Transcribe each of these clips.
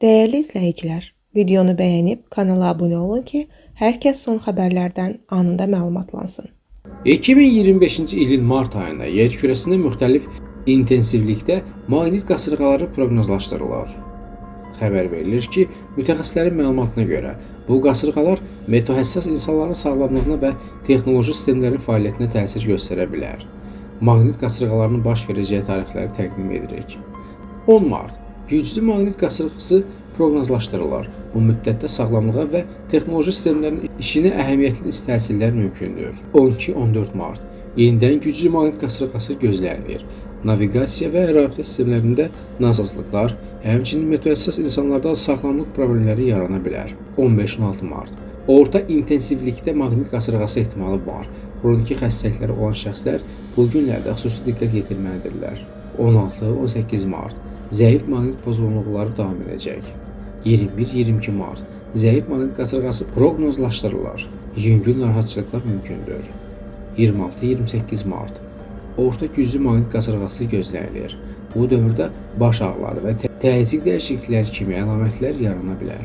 Dəyərli izləyicilər, videonu bəyənib kanala abunə olun ki, hər kəs son xəbərlərdən anında məlumatlansın. 2025-ci ilin mart ayında yer kürəsində müxtəlif intensivlikdə maqnit qasırğaları proqnozlaşdırılır. Xəbər verilir ki, mütəxəssislərin məlumatına görə bu qasırğalar metohəssas insanların sağlamlığına və texnoloji sistemlərin fəaliyyətinə təsir göstərə bilər. Maqnit qasırğalarının baş verəcəyi tarixləri təqdim edirik. 10 mart güclü maqnit qasırğası proqnozlaşdırılır. Bu müddətdə sağlamlığa və texnoloji sistemlərin işinə əhəmiyyətli təsirlər mümkündür. 12-14 mart yenidən güclü maqnit qasırğası gözlənilir. Naviqasiya və rabitə sistemlərində nasazlıqlar, həmçinin metohəssas insanlarda sağlamlıq problemləri yarana bilər. 15-16 mart orta intensivlikdə maqnit qasırğası ehtimalı var. Xroniki xəstəlikləri olan şəxslər bu günlərdə xüsusi diqqət yetirməlidirlər. 16-18 mart zəif maqnit pozğunluqları davam edəcək. 21-22 mart zəif maqnit qasırğası proqnozlaşdırılır. Yüngül narahatçılıqlar mümkündür. 26-28 mart orta güclü maqnit qasırğası gözlənilir. Bu dövrdə baş ağrıları və təzyiq dəyişiklikləri kimi əlamətlər yarana bilər.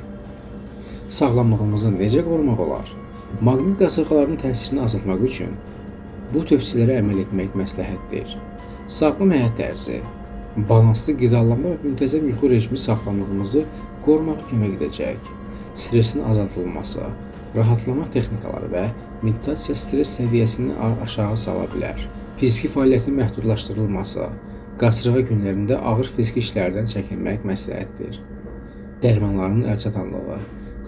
Sağlamlığımızı necə qorumaq olar? Maqnit qasırğalarının təsirini azaltmaq üçün bu tövsiyələrə əməl etmək məsləhətdir. Sağlam həyat tərzi, balanslı qidalanma və müntəzəm yuxu rejimi sağlamlığımızı qorumağa kömək edəcək. Stressin azaldılması, rahatlama texnikaları və meditasiya stres səviyyəsini aşağı sala bilər. Fiziki fəaliyyətin məhdudlaşdırılması, qasırğa günlərində ağır fiziki işlərdən çəkinmək məsləhətdir. Dərmanların əlçatanlığı,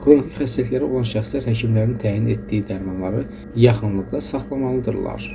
xroniki xəstəlikləri olan şəxslər həkimlərin təyin etdiyi dərmanları yaxınlıqda saxlamalıdırlar.